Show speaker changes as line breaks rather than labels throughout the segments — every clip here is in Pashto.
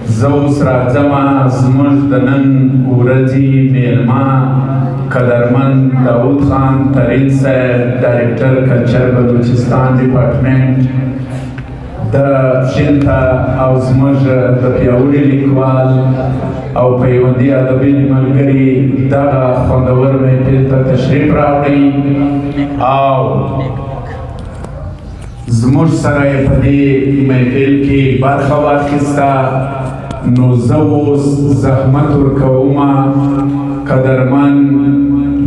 زه اوس راځمه زموږ د نن ورځې مېلمه قدرمن داود خان ترین صاحب، director culture Balochistan department د پښین ته او زموږ د پیاوړي لیکوال او پیوندي ادبي ملګري دغه خوندور محفل ته تشریف راوړي او زموږ سره یې په دې محفل کې برخه واخیسته. نو زه اوس زحمت ورکومه قدرمن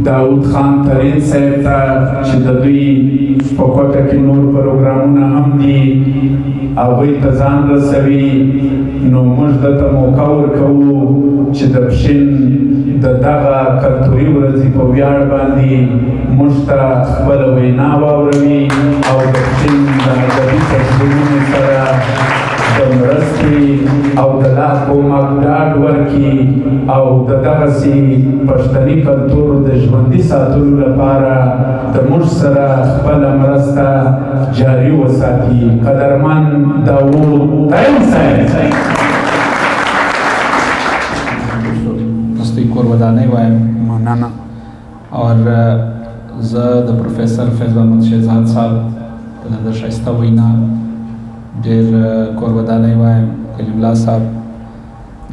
داود خان ترین صاحب ته چې د دوی په کوټه کې نور پروګرامونه هم دي، هغوی ته ځان رسوي. نو موږ ده ته موقع ورکوو چې د پښین د دغه کلتوري ورځې په ویاړ باندې موږ ته خپله وینا واوروي او د پښین د ادبي تنظیمونو سره د مرستې او د لا کومک ډاډ ورکړي او د دغسې پښتني کلتور د ژوندي ساتلو لپاره د موږ سره خپله مرسته جاري وساتي. قدرمن داود ترین صاحب.
دستي کور ودانۍ وایم.
مننه.
اور زه د پروفیسر فیض محمد شهزاد صاحب د ښایسته وینا ډېر کور ودانۍ وایم. کلیم الله صاحب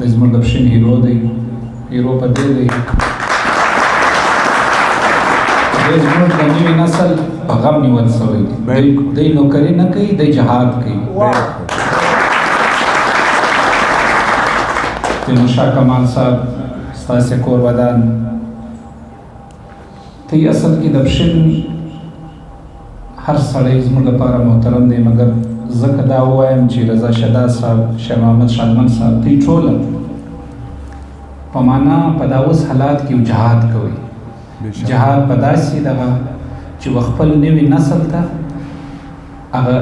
د زموږ د پښین hero دی، hero په دې دی دی زموږ د نوي نسل په غم نیول شوی دی. دی نوکري نه کوي، دی جهاد کوي. تیمور شاه کمال صاحب ستاسې کور ودان. تی اصل کې د پښین هر سړی زموږ لپاره محترم دی، مګر زه که دا ووایم چې رضا شهدا صاحب، شاه محمد شادمن صاحب، دوی ټوله په معنا په دا اوس حالات کې یو جهاد کوي. جهاد په داسې دغه چې خپل نوي نسل ته هغه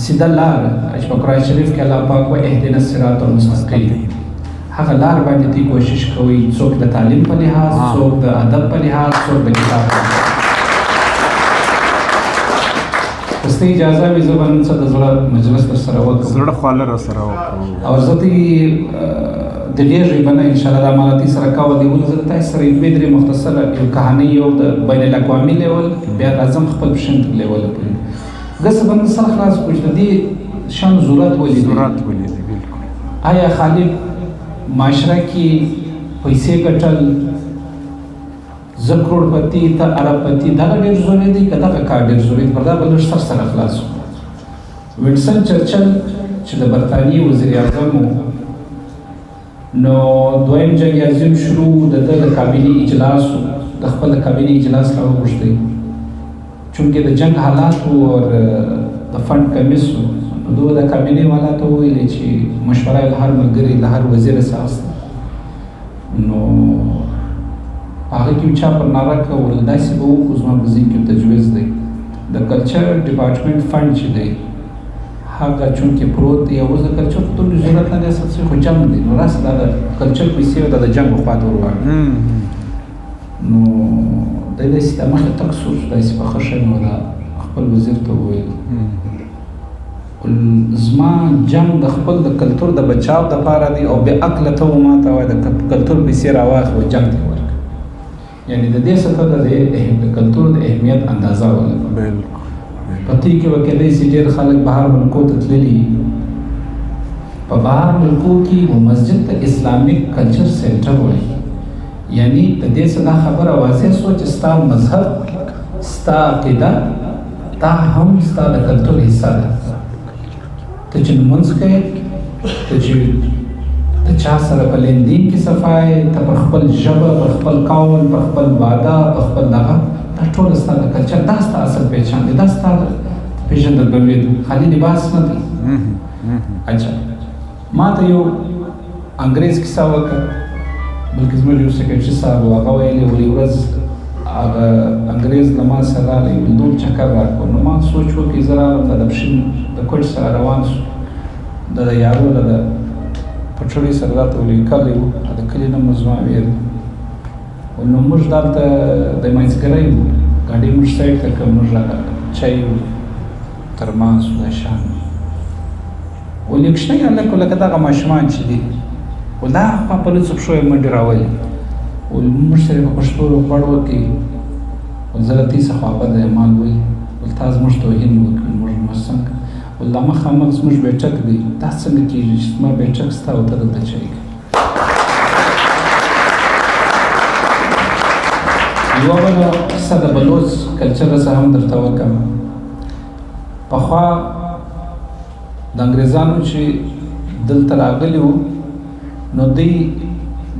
سیده لار چې په قرآن شریف کې الله پاک وایي اهدنا الصراط المستقیم، هغه لار باندې دوی کوشش کوي، څوک د تعلیم په لحاظ، څوک د ادب په لحاظ، څوک د کتاب په لحاظ. که ستا اجازه وي زه به نن څه د زړه مجلس در سره وکړم،
زړه خواله را سره وکړو.
او زه تی د غېږې به نه انشاءالله دا مالتي سره کول دی، ولې زه د تاسو سره یو دوې درې مختصره یو کهانۍ یو د بین الاقوامي level، بیا راځم خپل پښین تر level پورې. ګسه به نن سر خلاص کړو چې د دې شان ضرورت ولې دی؟
ضرورت ولې دی؟ بالکل.
آیا خالي معاشره کې پیسې ګټل، زه کروړپتي ته اربپتي، دغه ډېر ضروري دی که دغه کار ډېر ضروري دی؟ پر دا به لږ سر سره خلاص کړو. وینسټن چرچل چې د برتانیې وزیر اعظم و، نو دویم جنګ عظیم شروع، د ده د کابینې اجلاس و، د خپل د کابینې اجلاس راوغوښتی. چونکې د جنګ حالات و او د fund کمی سو، نو دوی د کابینې والا ته وویلې چې مشوره یې له هر ملګري له هر وزیره څخه اخیسته. نو په هغه کې چا پر ناره کړه ویل داسې به وکړو، زما په ذهن کې تجویز دی، د culture department fund چې دی هغه چونکې پروت دی، اوس د کلچر خو دومره ضرورت نه دی، اصل څه خو جنګ دی، نو راسه دا د کلچر پیسې دا د جنګ خوا ته ور واړوه. نو دی داسې د مخې تک سور شو، داسې په ښه نو دا خپل وزیر ته وویل زما جنګ د خپل د کلتور د بچاو دپاره دی، او بې عقله ته و ما ته وایي د کلتور پیسې راواخله او جنګ ته یې ورکړه. یعنې د دې څخه د کلتور د اهمیت اندازه ولګوه.
بالکل.
په دې کې به کېدای شي ډېر خلک بهر ملکو ته تللي، په بهر ملکو کې و مسجد ته Islamic culture center وایي. یعنی د دې څه دا خبره واضح سوه چې ستا مذهب، ستا عقیده، دا هم ستا د کلتور حصه ده. ته چې لمونځ کوې، ته چې د چا سره په لین دین کې صفا یې، ته پر خپل ژبه، پر خپل قول، پر خپل وعده، پر خپل دغه، دا ټول ستا د کلچر، دا ستا اصل پهچان دی، دا ستا پېژندګلوي ده، خالي لباس نه دی. اچھا، ما ته یو انګرېز کیسه وکړه، بلکې زموږ یو سیکرټري صاحب و، هغه ویلې ولې ورځ هغه انګرېز له ما سره راغی، ویل دوم چکر راکړو. نو ما سوچ وکړ زه راغلم، د پښین د کوټ سره روان شو، د یارو له د پټړۍ سره راته ویل کلی و، د کلي نوم زما ویل. نو موږ دلته د منځګری وو، ګاډۍ موږ side ته کړه، موږ هغه چای ترماز دا شان. ولې کوچنی هلک لکه دغه ماشومان چې دي، ول دا خوا په لوڅو پښو یې منډې راولي، ول موږ سره په پښتو روغبړ وکړي، ول زه له دوی څخه خوابده یم. مال وایي ول تا زموږ توهین وکړ، موږ نو څنګه؟ ول دا مخامخ زموږ بیټک دی، دا څنګه کېږي چې زما بیټک ستا او ته دلته چای کوې؟ یوه بله قصه د بلوڅ کلچر څخه هم درته وکړم. پخوا د انګریزانو چې دلته راغلي وو، نو دوی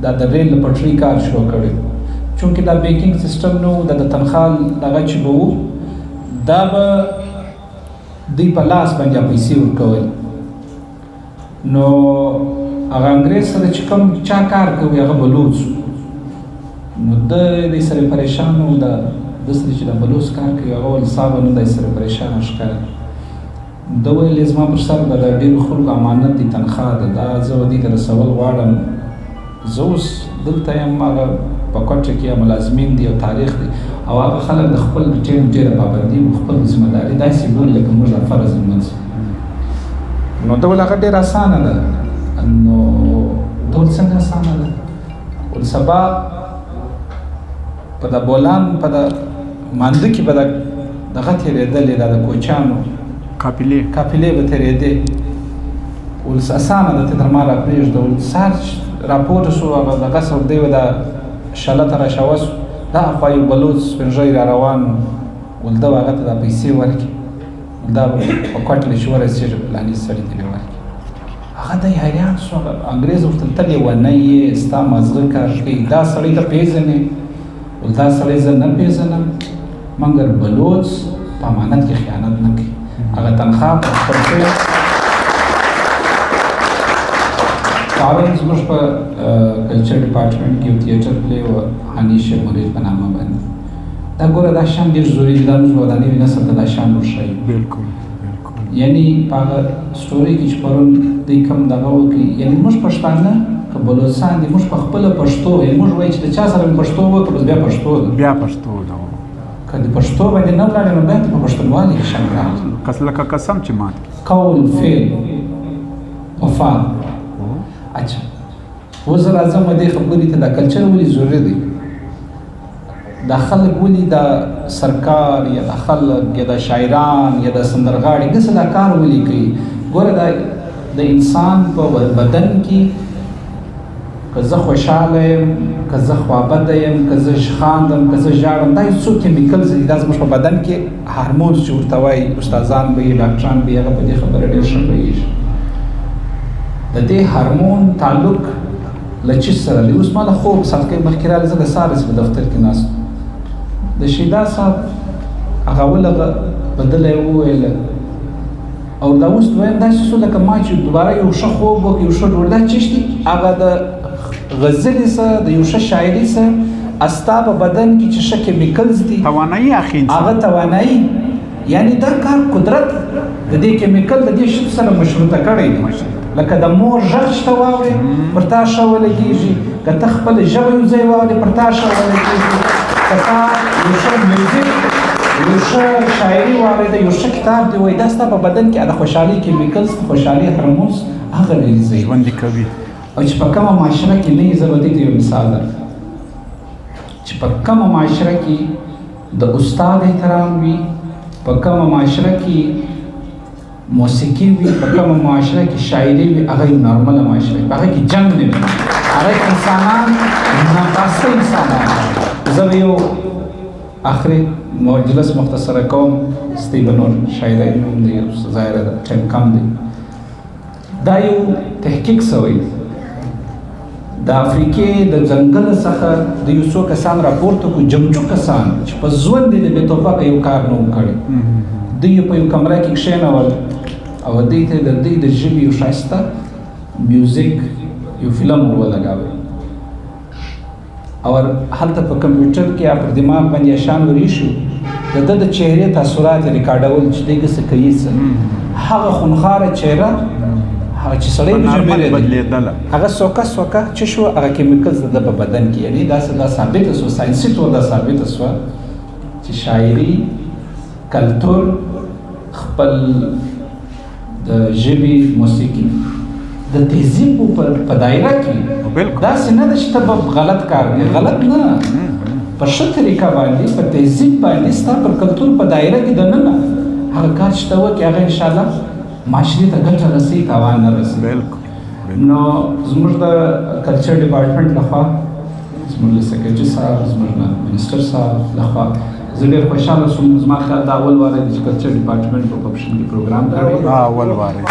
دا د ریل د پټرۍ کار شروع کړی. چونکې دا بینکینګ سیستم نه و، دا د تنخوا دغه چې به و، دا به دوی په لاس باندې پیسې ورکول. نو هغه انګریز سره چې کوم چا کار کوي هغه بلوڅ، نو ده دی سره پریشان و. ده سره چې د بلوڅ کار کوي هغه ویل صاحبه نو دی سره پریشانه ښکاري. ده ویل زما پر سر به د ډېرو خلکو امانت دی، تنخوا ده، دا زه به دوی ته رسول غواړم. زه اوس دلته یم، هغه په کوټه کې ملازمین دي او تاریخ دی، او هغه خلک د خپل ټایم ډېره پابندي او خپل ذمه داري داسې بولي لکه موږ د فرض لمونځ. نو ده ویل هغه ډېره اسانه ده. نو ده ویل څنګه اسانه ده؟ ویل سبا په د بولان په د مانده کې به دغه تېرېدلې، دا د کوچانو قافلې به تېرېدې. ول اسانه ده، ته تر ما راپرېږده. ول سهار راپورته شو، هغه دغه سو دی به دا شله ته راشوه شو، دا خوا یو بلوڅ سپین ږیری را روان و. ول ده هغه ته دا پیسې ورکړي، ول دا به په کوټ له چې ورسېږي فلاني سړي ته به ورکړي. هغه دی حیران شو. انګرېز ورته ته لېونی یې، ستا مازغه کار کوي، دا سړی ته پېژنې؟ ول دا سړی زه نه پېژنم، مګر بلوڅ په امانت کې خیانت نه کوي، هغه تنخوا په خپل پرون زموږ په کلچر ډپارټمنټ کې یو تیاتر پلی و، هاني شیخ مرید په نامه باندې. دا ګوره دا شان ډېر ضروري دی، دا موږ به دا نوي نسل ته دا شان ورښیو.
بالکل بالکل.
یعنی په هغه سټوري کې چې پرون دوی کوم دغه وکړي، یعنی موږ پښتانه که بلوڅان دي، موږ په خپله پښتو، یعنی موږ وایو چې د چا سره مې پښتو وکړه بس بیا پښتو ده،
بیا پښتو ده.
که د پښتو باندې نه ولاړې نو بیا ته په پښتونوالي کې شک راغلی.
لکه قسم چې مات کړي،
قول فعل وفا. اچھا اوس راځم دې خبرې ته، دا کلچر ولې ضروري دی؟ دا خلک ولې دا سرکار یا دا خلک یا دا شاعران یا دا سندرغاړي داسې دا کار ولې کوي؟ ګوره دا د انسان په بدن کې که زه خوشحاله یم، که زه خوابده یم، که زه خاندم، که زه ژاړم، دا یو څو کیمیکلز دي، دا زموږ په بدن کې هارمونز چې ورته وایي، استادان به یې ډاکټران به یې هغه په دې خبره ډېر ښه پوهېږي. د دې هارمون تعلق له چیز سره دی؟ اوس ما له خوب ساتکۍ مخکې راغلی، زه د سهار په دفتر کې ناست، د شیدا صاحب هغه ولغه بدله یې وویله، او دا اوس دویم داسې سو لکه ما چې دوباره یو ښه خوب وکړ، یو ښه ډوډۍ چیش دي، هغه د غزلې سره د یو ښه شاعري سره استا په بدن کې چې ښه کیمیکلز دي،
توانایي اخلي
هغه توانایي، یعنی دا کار قدرت د دې کیمیکل د دې شي سره مشروطه کړی دی. لکه د مور غږ چې ته واورې پر تا ښه ولګېږي، که ته خپله ژبه یو ځای واورې پر تا ښه ولګېږي، که تا یو ښه میوزیک یو ښه شاعري واورېده، یو ښه کتاب دې وایي، دا ستا په بدن کې د خوشحالۍ کیمیکلز، د خوشحالۍ هرمونز هغه ریلیزوي،
ژوندي کوي.
او چې په کومه معاشره کې نه وي، زه به دې ته یو مثال درکړم، چې په کومه معاشره کې د استاد احترام وي، په کومه معاشره کې موسیقي وي، په کومه معاشره کې شاعري وي، هغه یو نارمله معاشره وي، په هغه کې جنګ نه وي، هغه کې انسانان ناپاسته انسانان. زه به یو آخري مجلس مختصره کوم، ستې به نور شاعرۍ نوم دی، ظاهره ده ټایم کم دی. دا یو تحقیق سوی دی، د افریقې د ځنګل څخه د یو څو کسان راپورته کړو، جنګجو کسان چې په ژوند یې د بې توپکه یو کار نه و کړی، دوی یې په یو کمره کې کښېنول او دوی ته د دوی د ژبې یو ښایسته میوزیک یو فلم ور ولګاوه، او هلته په کمپیوټر کې یا پر دماغ باندې شان ورېشو، د ده د چهرې تاثرات یې ریکارډول چې دی څه کوي څه، هغه خونخواره چهره هغه چې سړی
بدلېدله،
هغه سوکه سوکه چې شو، هغه کیمیکلز د ده په بدن کې، یعنې داسې دا ثابته سوه، ساینسي طور دا ثابته سوه چې شاعري، کلتور، خپل د ژبې، موسیقي، د تهذیب په دایره کې. داسې نه ده چې ته به غلط کار کوې، غلط نه، په ښه طریقه باندې، په تهذیب باندې، ستا پر کلتور په دایره کې دننه هغه کار چې ته وکړې هغه انشاءالله معاشرې ته ګټه رسوي، تاوان نه رسوي.
بالکل.
نو زموږ د کلچر ډپارټمنټ لخوا، زموږ له سیکرټري صاحب، زموږ له منسټر صاحب لخوا زه ډېر خوشحاله شوم. زما خیال دا اول وار دی چې کلچر ډپارټمنټ په پښتون کې پروګرام کړی.
اول وار دی.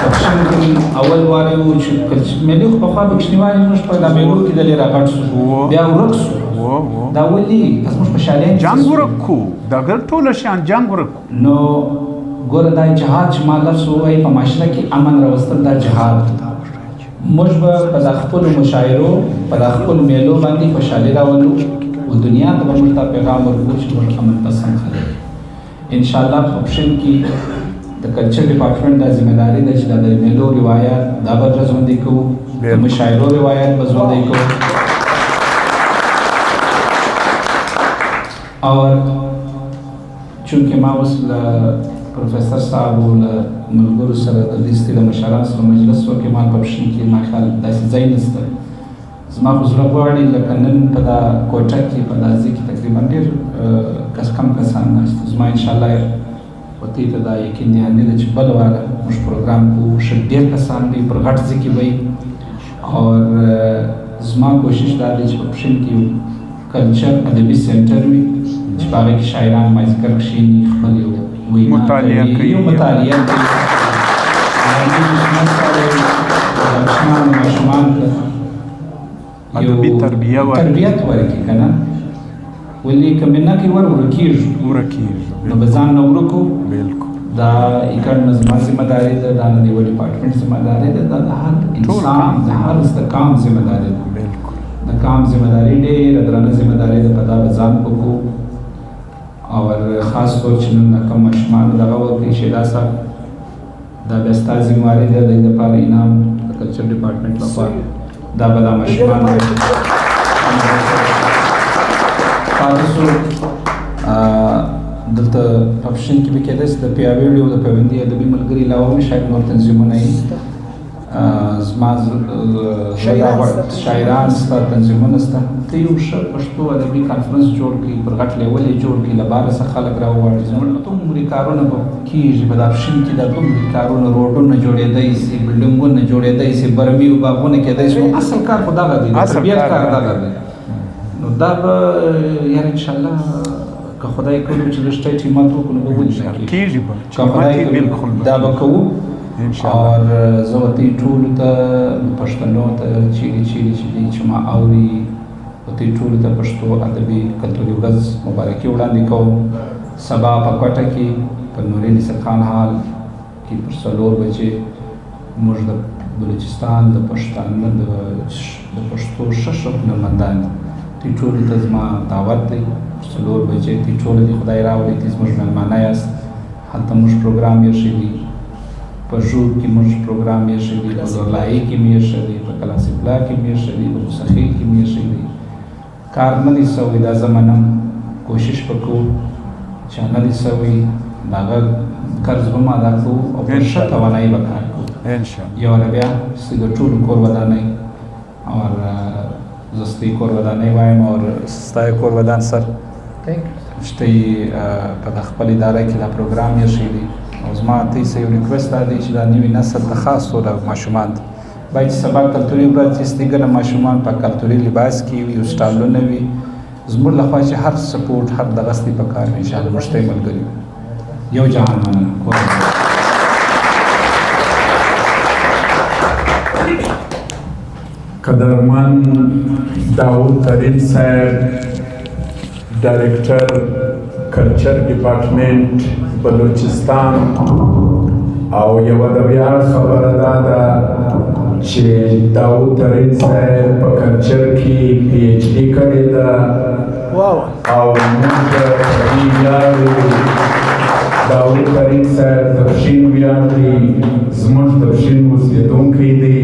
پښتون کې اول وار و چې مېلې خو پخوا په کوچنیوالي موږ په دا مېلو کې دلې راغټ شو، بیا ورک شو. دا ولې زموږ خوشحالۍ
جنګ ورک کو، دا ټول شیان جنګ ورک کو.
نو ګوره دا جهاد چې ما لفظ ووایي په معاشره کې امن راوستل، دا جهاد. موږ به په دا خپلو مشاعرو، په دا خپلو میلو باندې خوشحالي راولو او دنیا ته به موږ دا پیغام ورکړو چې موږ امن پسند خلک یو. انشاءالله په پښین کې د کلچر ډپارټمنټ دا ذمه داري ده چې دا د میلو روایت دا به ژوندی کوو، د مشاعرو روایت به ژوندی کوو. او چونکې ما اوس له پروفیسر صاحب او له ملګرو سره د دې ستې له مشرانو سره مجلس وکړ، ما په پښین کې ما خیال داسې ځای نشته. زما خو زړه غواړي لکه نن په دا کوټه کې په دا ځای کې تقریبا ډېر کم کسان ناست دي. زما انشاءالله وتی ته دا یقین دهاني ده چې بل واره موږ پروګرام کوو، ښه ډېر کسان به وي، پر غټ ځای کې به وي. او زما کوشش دا دی چې په پښین کې یو کلچر ادبي سنټر وي چې په هغې کې شاعران مازدیګر کښېني، خپل یو
مطالعه کوي،
یو مطالعه کوي، ماشومان ته
ادبي تربیه ورکړي،
تربیت ورکړي که نه. ولې که مینه کې ور ورکېږو،
ورکېږو
نو به ځان نه ورکو.
بالکل.
دا ایکړ نه زما ذمه داري ده، دا نه د یوه ډپارټمنټ ذمه داري ده، دا د هر انسان، د هر د قام ذمه داري ده.
بالکل.
د قام ذمه داري ډېره درنه ذمه داري ده، په دا به ځان وکړو. او خاص طور چې نن کوم ماشومانو دغه وکړي، شیدا صاحب دا بیا ستا ذمهواري ده، د دې لپاره انعام د کلچر ډپارټمنټ لخوا دا به دا ماشومان پاتې شو. دلته په پښین کې به کېدای شي د پیاوړي او د پیوندي ادبي ملګري علاوه هم شاید نور تنظیمونه وي. زما شاعران شته، تنظیمونه شته. ته یو ښه پښتو ادبي کانفرنس جوړ کړي، پر غټ لیول یې جوړ کړي، له بهره څخه خلک راوغواړي. زموږ دومره کارونه به کېږي په دا پښین کې، دا دومره کارونه، روډونه جوړېدای شي، بلډینګونه جوړېدای شي، برمي او باغونه کېدای شي. اصل کار خو دغه دی، تربیت کار دغه دی. نو دا به یاره انشاءالله که خدای کړو چې لږ ټیټ همت وکړو نو به ولې
کېږي به،
که خدای
بالکل
دا به کوو. او زه ورته ټولو ته پښتنو ته چیرې چیرې چې دي چې ما اوري، ورته ټولو ته پښتو ادبي کلتوري ورځ مبارکي وړاندې کوم. سبا په کوټه کې په نوري نصیر خان هال کې پر 4 بجې موږ د بلوچستان د پښتانه د پښتو ښه ښه هنرمندان دي، دوی ټولو ته زما دعوت دی. پر 4 بجې دوی ټولو دې خدای راولي، دوی زموږ مېلمانه یاست. هلته موږ پروګرام ایښی دی، په ژوب کې موږ پروګرام ایښی دی، په لورلایي کې مې ایښی دی، په کلاسیپلا کې مې ایښی دی، په موسخیل کې مې ایښی دی. کار نه دی سوی، دا زه منم، کوشش به کوو چې نه دی سوی، د هغه قرض به هم ادا کوو او په ښه توانایي به کار کوو. یو واره بیا ستاسو د ټولو کور ودانۍ او زه ستاسو کور ودانۍ وایم او ستاسو کور ودان سر چې ته په خپل اداره کې دا پروګرام ایښی دی. او زما ته څه یو ریکوست دا دی چې دا نوي نسل ته خاص طور ماشومان ته باید چې سبا کلتوري ورځ چې ستې ګره ماشومان په کلتوري لباس کې وي او سټالونه وي، زموږ لخوا چې هر سپورټ هر دغه ستې په کار وي انشاءالله موږ ته یې ملګري وي. یو جهان مننه. کور
قدرمن داود ترین صاحب، ډایرکټر کلچر ډپارټمنټ بلوچستان، او یوه د ویاړ خبره دا ده چې داود ترین صاحب په کلچر کې پی ایچ ډي کړې ده او موږ په دې ویاړو. داود ترین صاحب د پښین ویاړ دی، زموږ د پښین اوسېدونکی دی.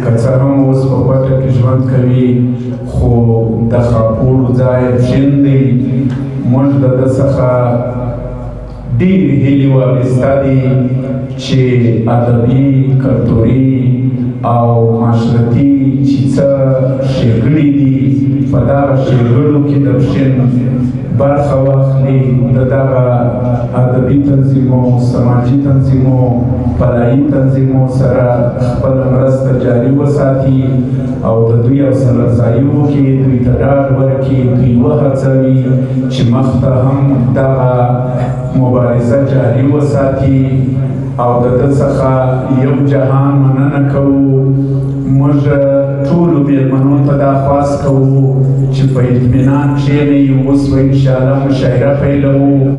که څه هم اوس په کوټه کې ژوند کوي، خو د خاپوړو ځای پښین دی. موږ د ده څخه ډېرې هیلې وابسته دي چې ادبي، کلتوري او معاشرتي چې څه ښېګڼې دي، په دغه ښېګڼو کې د پښین برخه واخلي. د دغه ادبي تنظیمو، سماجي تنظیمو، فلاحي تنظیمو سره خپله مرسته جاري وساتي او د دوی حوصله افزایي وکړي، دوی ته ډاډ ورکړي، دوی وهڅوي چې مخته هم دغه مبارزه جاري وساتي. او د ده څخه یو جهان مننه کوو. موږ ټولو مېلمنو ته دا خواست کوو چې په اطمینان کښېنئ. اوس به انشاءالله مشاعره پیلوو.